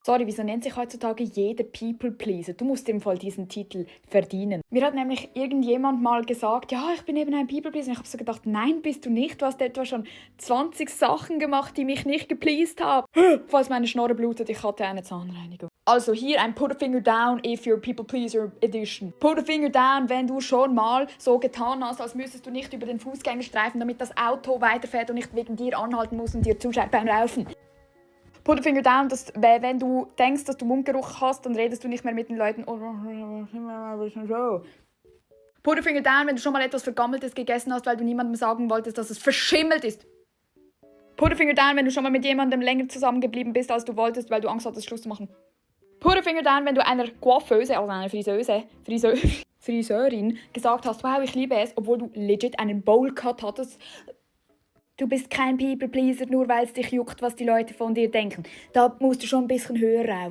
Sorry, wieso nennt sich heutzutage jeder People Pleaser? Du musst im Fall diesen Titel verdienen. Mir hat nämlich irgendjemand mal gesagt, ja, ich bin eben ein People Pleaser. Und ich habe so gedacht, nein, bist du nicht. Du hast etwa schon 20 Sachen gemacht, die mich nicht gepleased haben. Falls meine Schnorre blutet, ich hatte eine Zahnreinigung. Also hier ein Put a Finger Down if you're People Pleaser Edition. Put a Finger Down, wenn du schon mal so getan hast, als müsstest du nicht über den Fußgängerstreifen, damit das Auto weiterfährt und nicht wegen dir anhalten muss und dir zuschaut beim Laufen. Put a Finger Down, dass, wenn du denkst, dass du Mundgeruch hast, dann redest du nicht mehr mit den Leuten. Put a Finger Down, wenn du schon mal etwas Vergammeltes gegessen hast, weil du niemandem sagen wolltest, dass es verschimmelt ist. Put a Finger Down, wenn du schon mal mit jemandem länger zusammengeblieben bist, als du wolltest, weil du Angst hattest, Schluss zu machen. Put a Finger Down, wenn du einer Coiffeuse, also einer Friseurin, gesagt hast, wow, ich liebe es, obwohl du legit einen Bowl-Cut hattest. Du bist kein People-Pleaser, nur weil es dich juckt, was die Leute von dir denken. Da musst du schon ein bisschen höher rauf.